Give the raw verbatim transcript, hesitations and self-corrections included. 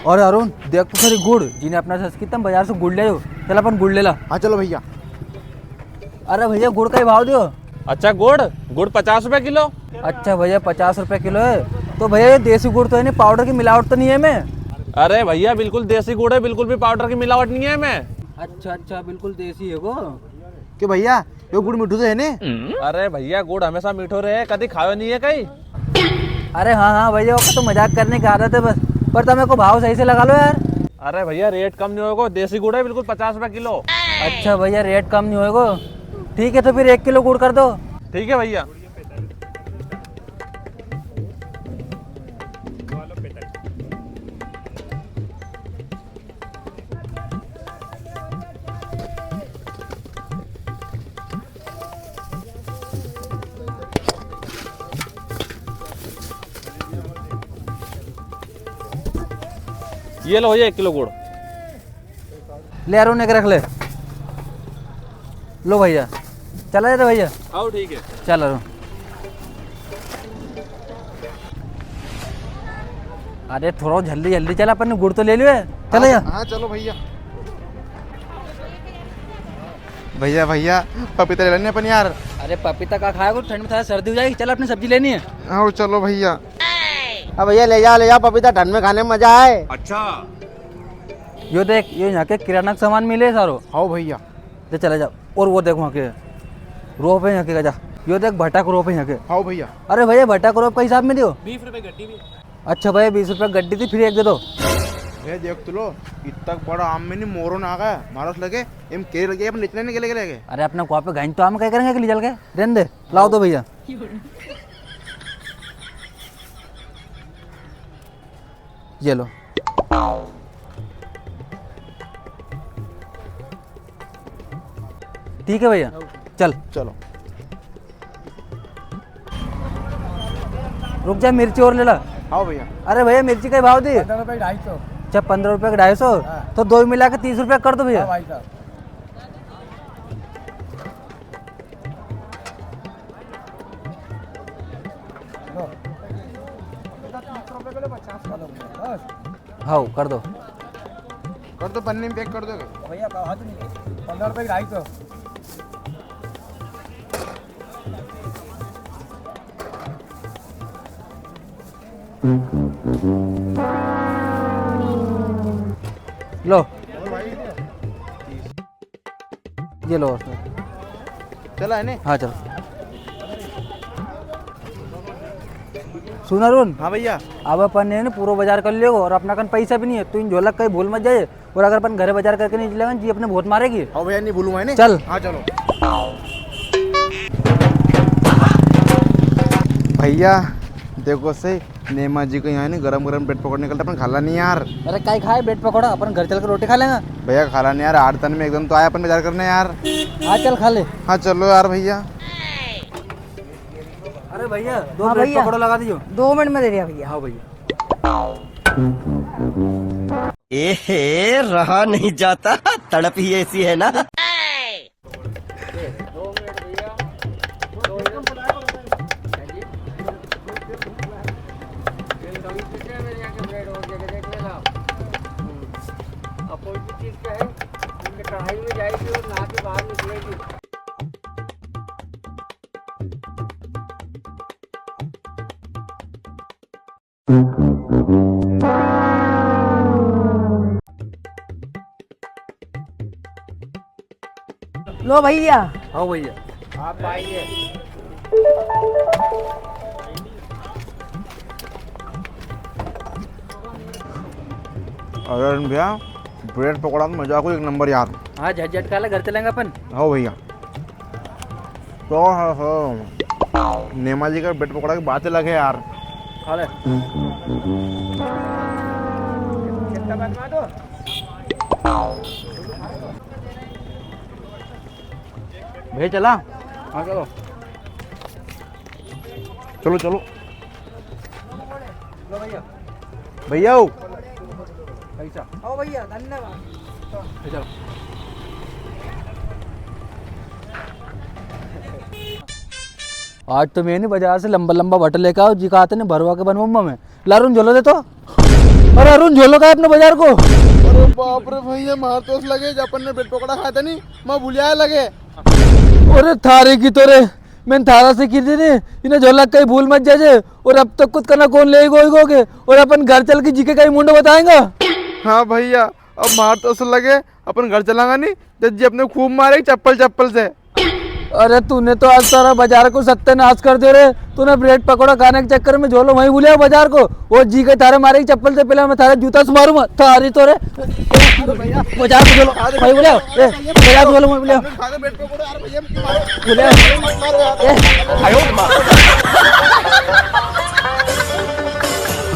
अरे अरुण, देख तो सरी गुड़, जिने अपना सस की तम बाजार से गुड़ ले आयो। चल अपन गुड़ ले ला। हाँ चलो भैया। अरे भैया, गुड़ का ही भाव दियो। अच्छा गुड़, गुड़ पचास रुपए किलो। अच्छा भैया, पचास रुपए किलो है। तो भैया, ये देसी गुड़ तो है नी, पाउडर की मिलावट तो नी है में? अरे भैया, बिल्कुल देसी गुड़ है, बिल्कुल भी पाउडर की मिलावट नी है में। अच्छा अच्छा, बिल्कुल देसी है वो। क्यों भैया, यो गुड़ मीठो तो है नी? अरे भैया, गुड़ हमेशा मीठो रहे, कदी खायो नी है कई? अरे हाँ हाँ भैया, वो तो मजाक करने की आदत है बस, पर तम इको भाव सही से लगा लो यार। अरे भैया, रेट कम नी होएगो, देसी गुड़ है बिल्कुल पचास रुपए किलो। अच्छा भैया, रेट कम नी होएगो, ठीक है तो फिर एक किलो गुड़ कर दो। ठीक है भैया। ये लो भैया, एक किलो गुड़। ले यार, उन्हें के रख ले। लो भैया, चला जाते भैया। आओ, ठीक है। चल अरुण। अरे थोड़ा जल्दी जल्दी चल, अपन ने गुड़ तो ले लियो है। चला हाँ, जा। हाँ, चलो भैया। भैया, भैया, पपीता ले लेने अपन यार। अरे पपीता का खाएगा, ठंड में थारा सर्दी हो जाएगी। चल, अपनी सब्जी लेनी है। हाँ, चलो भैया। अब भैया ले जाओ, ले जाओ पपीता, ठंड में खाने में मजा आए। अच्छा। यो देख, यो यहाँ के किराना का सामान मिले सारो। हाँ भैया। ले चला जा। और वो देख वहाँ के रोप है यहाँ के, जा। यो देख भटा को रोप है यहाँ के। हाँ भैया। अरे भैया, भटा को रोप का हिसाब में दियो। बीस रुपए गड्डी भी। अच्छा भैया, बीस रुपए गड्डी थी, फिर एक दे दो। भैया देख तो लो, इतना बड़ा आम में नी मोरो ना आ गया, मारो लगे, इम के लगे, अपन इतने नहीं के लगे लगे। अरे अपने कुआ पे गंज तो आम क्या करेंगे कि ले चल के? रहने दे, लाओ दो भैया। ये लो। ठीक है भैया, चल। चलो। रुक जा, मिर्ची और ले ला। हाँ भैया। अरे भैया, मिर्ची का भाव दी? पन्द्रह रुपए ढाई सौ। अच्छा, पन्द्रह रुपए का ढाई सौ? हाँ। तो दो मिला के तीस रुपए कर दो भैया। हाँ भाई साहब। लो। हाँ, कर दो। कर दो, पन्नी में पैक कर दो। भैया, हाथ नहीं, पन्द्रह रुपए की ढाई सौ। लो। ये लो। चला है ने? हाँ, चलो। सुन अरुण। हाँ भैया। अब अपन ने पूरा बाजार कर लियो और अपना कन पैसा भी नहीं है, तू इन झोलक कहीं भूल मत जाए। और अगर अपन घरे बाजार करके नहीं चलेगा जी, अपने बहुत मारेगी। हाँ भैया, नहीं भूलूंगा, है ने? चल। हाँ, चलो। भैया, देखो सही, नेमा जी को यहाँ नी गरम गरम ब्रेड पकौड़े निकलता, अपन खा ला नी यार। अरे काई खाए ब्रेड पकौड़ा, अपन घर चल के रोटी खा लेंगा। भैया खा ला नी यार, आठ दिन में एक दिन तो आए अपन बाजार करने यार। हाँ चल खा ले। हाँ चलो यार भैया। अरे भैया दो हाँ ब्रेड भैया। पकौड़ा लगा दीजिए। दो मिनट में दे दिया भैया। हाँ भैया। एहे, रहा नहीं जाता, तड़प ही ऐसी है ना। दो मिनट भैया, दो मिनट। हाँ जी। ये सभी कुछ है मेरे यहाँ के ब्रेड और जगह देख लेना। हम्म। अब कोई भी चीज़ क्या है, इनके कढ़ाई में जाएगी और नहा के बाहर निकलेगी। लो भैया। हाँ भैया। आप आइए। अरे भैया, ब्रेड पकौड़ा में मजा आ गया, एक नंबर यार। हाँ, झट झट खा ले, घर चलेंगे अपन। हाँ भैया। तो हाँ, हाँ। नेमा जी का ब्रेड पकौड़ा की बात अलग है यार। खा ले। भैया चला? हाँ, चलो। चलो, चलो। लो भैया। भैया हो। पैसा। ओ भैया, धन्यवाद। ले चलो। आज तो मैं नी बाजार से लंबा लंबा भट्ट लेके आओ, जी का हाथ ने भरवा के बनवाऊंगा मैं। ला अरुण झोलो दे तो। अरे अरुण झोलो का है अपने बाजार को? अरे बाप रे भैया, मार तो अस लगे जब अपन ने ब्रेड पकौड़ा खाया था नी, मैं भूलिया लगे। अरे थारे की तो रे, मैंने थारा से की थी नी, इन्हें झोला कहीं भूल मत जाजे। और अब तक कुछ करना कौन ले गो के, और अपन घर चल के जी के कहीं मुंडो बताएंगा। हाँ भैया, अब मार तो अस लगे अपन घर चलांगा नी, जब जी अपने खूब मारे चप्पल चप्पल से। अरे तूने तो आज सारा बाजार को सत्यानाश कर दियो रे। तूने ब्रेड पकौड़ा खाने के चक्कर में झोलो वहीं भूलिया बाजार को। वो जी के थारे मारे चप्पल से पहले मैं थारे जूता से मारूंगा। थारी तो रे। बाजार को झोलो वहीं भूलिया। ए, बाजार को झोलो वहीं भूलिया। भूलिया। ए, आयो।